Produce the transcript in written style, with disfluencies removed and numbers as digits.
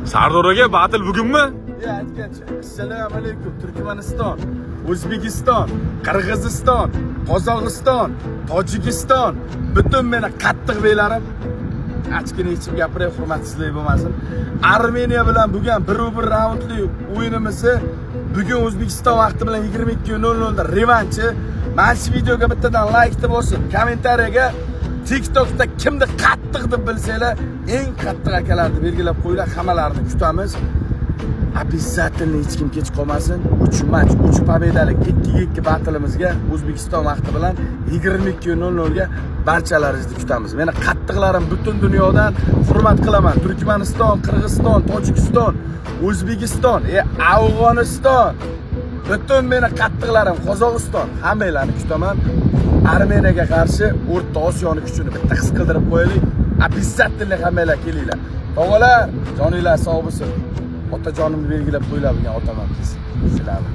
Sardor aka, battle bugunmi? Ya aytgancha, assalomu alaykum Turkmaniston, O'zbekiston, Qirg'iziston, Qozog'iston, Tojikiston, butun meni qattiq beylarim. Ochkini yechib gapiray, hurmatsizlik bo'lmasin. Armeniya bilan bugun 1-1 raundli o'yinimizni bugun O'zbekiston vaqti bilan 22:00 da revanshi. Mana shu videoga bittadan laykni bosib, kommentariyaga TikTokda kimni qattiq deb bilsanglar, eng qattiq akalarni belgilab qo'yinglar, hammalarini kutamiz. Обязательно hech kim kech qolmasin. 3 match, 3 победа lik 2-2 battleimizga O'zbekiston vaqti bilan 22:00 ga barchalaringizni kutamiz. Meni qattiqlarim butun dunyodan hurmat qilaman. Turkmaniston, Qirg'iziston, Tojikiston, O'zbekiston, Afg'oniston. Butun meni qattiqlarim Qozog'iston, hammanglarni kutaman. Armeniyaga qarshi O'rta Osiyoni kuchini bitta his qildirib qo'yaylik. Обязательно hammanglar kelinglar. Tog'alar, joninglar sog' bo'lsin. Otajonimni belgilab qo'yiladigan otaman biz. Sizlarni.